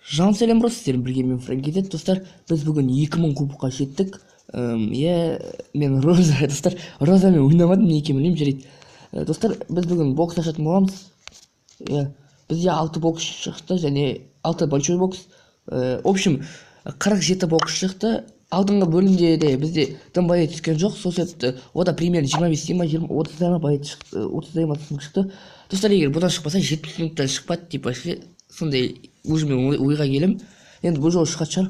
Жан сәлем бро, сіздермен бірге мен Фрэнки. Достар, біз бүгін 2000 кубокқа жеттік. Иә, мен Роза, достар, Розамен ойнамадым, не екенін білмеймін, жарайды. Достар, біз бүгін бокс ашатын боламыз. Иә, бізде 6 бокс шықты және 6 большой бокс. В общем, 47 бокс шықты. Алдыңғы бөлімде де бізде дым байы түскен жоқ, сол себепті ода примерно 25 ма, 30 ма байы шықты, 30 ма шықты. Достар, егер бұдан шықпаса 70 минуттан шықпады, типа сондай уже мен ойға келем. Енді бұл жолы шығатын шығар.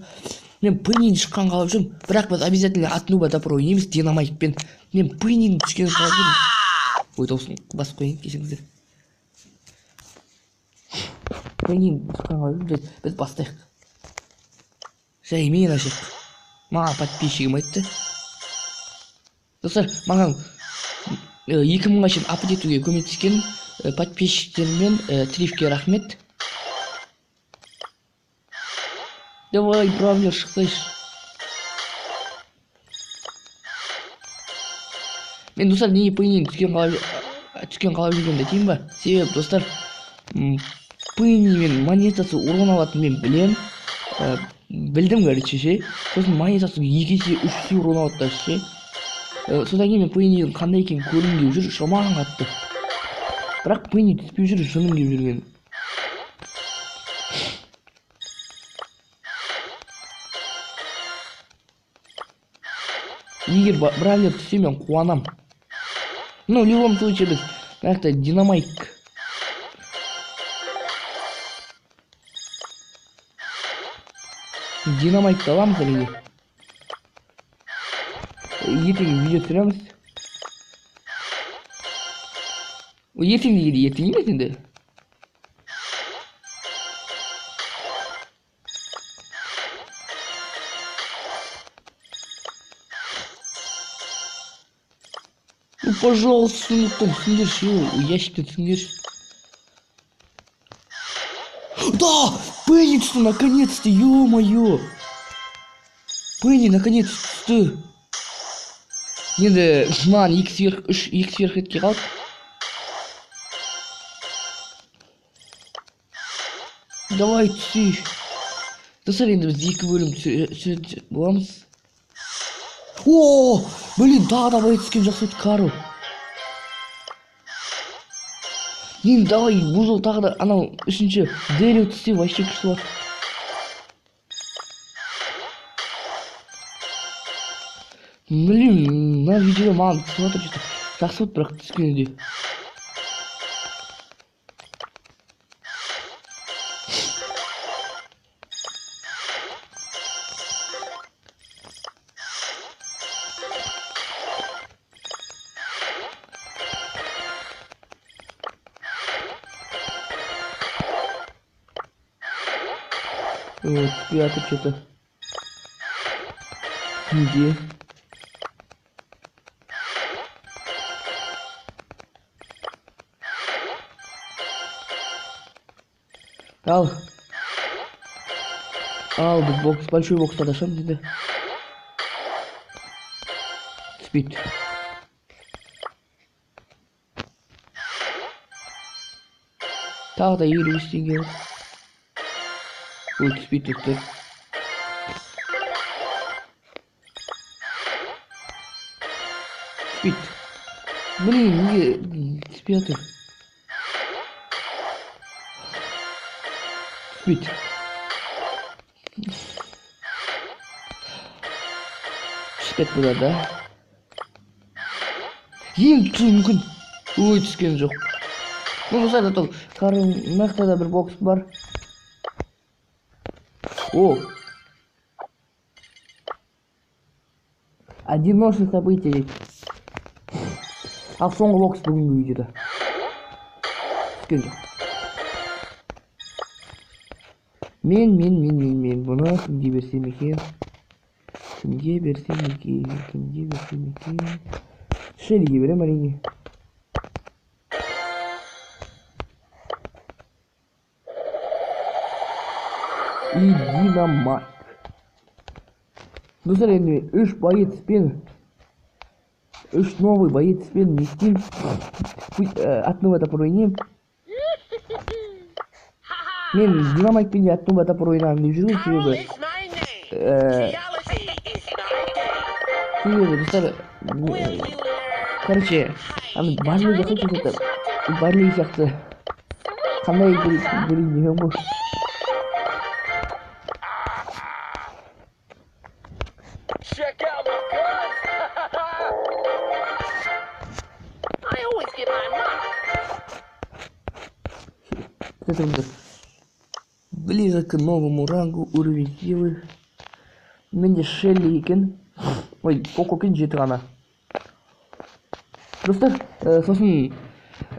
Мен Пеннидің шыққанын қалап жүрмін, бірақ біз обязательно от нуба до про ойнаймыз Динамайкпен. Мен Пеннидің түскенін қалап жүрмін. Ой, дауысын басып қояйын, кешіріңіздер. Пеннидің шыққанын қалап жүрмін, біз бастайық. Жаймен ашайық. Маған подписчигім айтты. Достар, маған 2000-ға шейін апт етуге көмектескен подписчиктермен Трифке рахмет. Давай, бравлер, шықсайшы. Мен, достар, неге Пеннидің түскен қалап жүргенімді айтайын ба? Себебі, достар, Пенни мен монетасы урон алатынын мен білем. Білдім, короче, ше. Сосын монетасы 2 есе, 3 есе урон алады да, ше. Содан кейін мен Пеннидің қандай екенін көргім келіп жүр, жаман қатты. Бірақ Пенни түспей жүр, жыным келіп жүрген. Егер бравлер түссе, мен қуанам. Но в любом случае біз мына жақта Динамайк. Динамайкты аламыз әрине. Ертең видео түсіреміз. Ертең дегенде ертең емес енді. Ну, пожалуйста, сундуктан түсіңдерші, ящиктен түсіңдерші. Да! Пенни түсті, наконец-то, ё-моё! Пенни, наконец түсті. Енді маған екі сверх, үш, екі сверх ретке қалды. Давай, түсей. Достар, енді біз екі бөлім түсіретін боламыз. О, блин, тағы да бай түскен жақсы еді, Карл. Енді давай, бұл жолы тағы да анау үшінші Дэрил түссе вообще күшті болады. Блин, мына видеода маған түсіп жатыр, что-то жақсы болды, бірақ түскенде. Вот, спрятать что-то. Где? Ал. Ал, бұл бокс, большой бокс адашам дейді. Түспейді. Тағы да 55 теңге бар. Ой, түспейді, достар. Түспейді. Блин, неге түспей жатыр? Түспейді. Түспеді бұлар, да? Енді түсуі мүмкін. Ой, түскен жоқ. Ну, достар, зато Карл мына да бір бокс бар. О! Одиночное событие. Ал соңғы бокс бүгінгі видеода. Түскен жоқ. Мен бұны кімге берсем екен? Кімге берсем екен? Кімге берсем екен? Шеллиге берем әрине. И Динамайк. Достар, енді мен үш боецпен, үш новый боецпен не істеймін? Пусть от нового это променим. Мен Динамайтпен де Тумба Топор ойнағым деп жүрмін, себебі себебі достар, короче, ана Барли сияқты, Барли сияқты қандай көрейін деген ғой. Check out my guns. I always get my mop. Күте. Близок к новому рангу, уровень силы. Менде Шелли екен. Ой, Поко екен, 7 ғана. Достар, сосын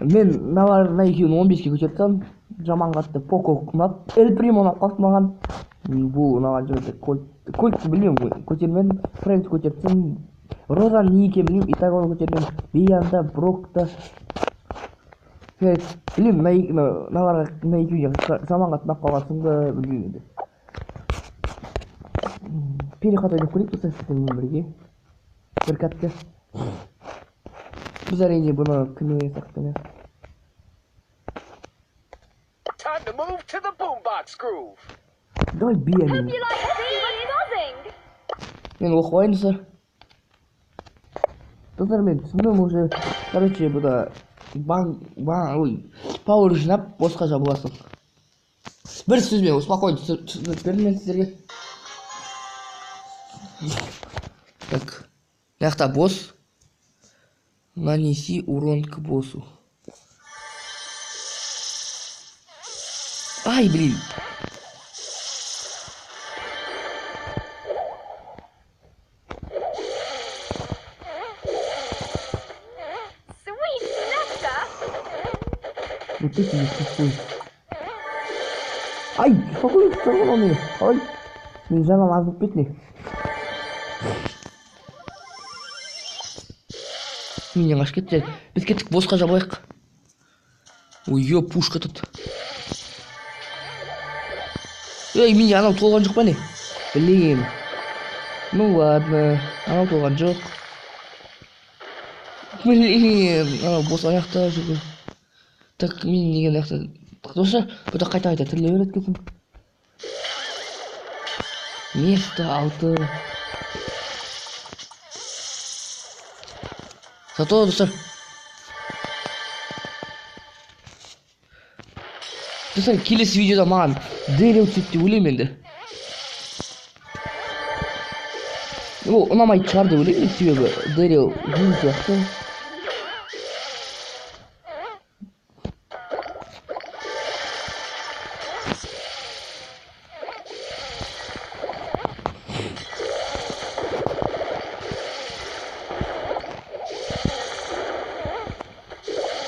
мен мыналар, мына екеуін 15-ке көтеріп тастадым. Жаман қатты Поко ұнады. Эль Примо ұнап қалды маған. Бұл ұнаған жоқ. Кольт, Кольтті білмеймін, көтермедім. Фрэнкті көтеріп тастадым. Розаның не екенін білмеймін, и так оны көтермедім. Биян да, Брок та. Білмеймін, мыналарға, мына екеуіне жаман қатты ұнап қалғансың ба, білмеймін енді. Переход ойнап көрейік, достар, сіздермен бірге. Бір катка. Біз, әрине, бұны кіммен ойнасақ та. Time to move to the boombox groove. Давай Биямен. Hope you like see what's buzzing. Мен оқып алайын, достар. Достар, мен түсіндім уже. Короче, бұда бан, бан, ой, пауэр жинап, босқа жабыласың. Бір сөзбен, спокойно түсіндіріп бердім мен сіздерге. Так, мына жақта босс. Нанеси урон к боссу. Ай, блин. Sweet nectar. Вот эти не успокой. Ай, какой ұстаған мені? Ай, мен жаным аз болып кетті не? Менен қашып кетті. Біз кеттік, босқа жабайық. Ой, ё, пушка тут. Ей, менде анау толған жоқ па не? Блин. Ну ладно, анау толған жоқ. Блин, анау бос аяқта жүр. Так, мен неге аяқта? Достар, бұда қайта-қайта тіріле береді екенсің. Место 6. Зато, достар. Достар, келесі видеода маған Дэрил түседі деп ойлаймын енді. Ол ұнамайтын шығар деп ойлаймын, себебі Дэрил жын сияқты.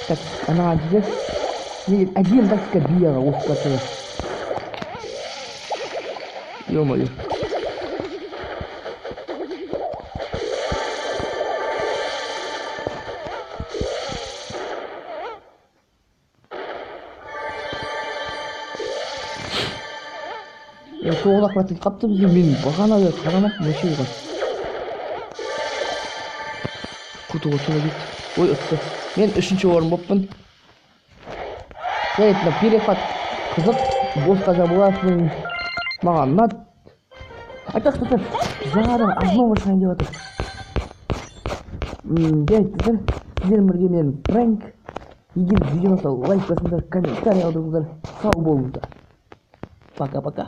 Так, анаған тиді. Не, әдемі тактика Бияға осы картада. Ё-моё. 9-ақ процент қапты бізге. Мен бағана бері қарамаппын вообще оған. Құтыға тура кетті. Ой, ұтты. Мен 3-ші орын болыппын. Жарайды, мына переход қызық, босқа жабыласың. Маған ұнады. Айтпақшы, достар, жаңадан обнова шығайын деп жатыр. Жарайды, достар, сіздермен бірге мен Фрэнк. Егер видео ұнаса, лайк басыңыздар, комментарий қалдырыңыздар. Сау болыңыздар. Пока-пока.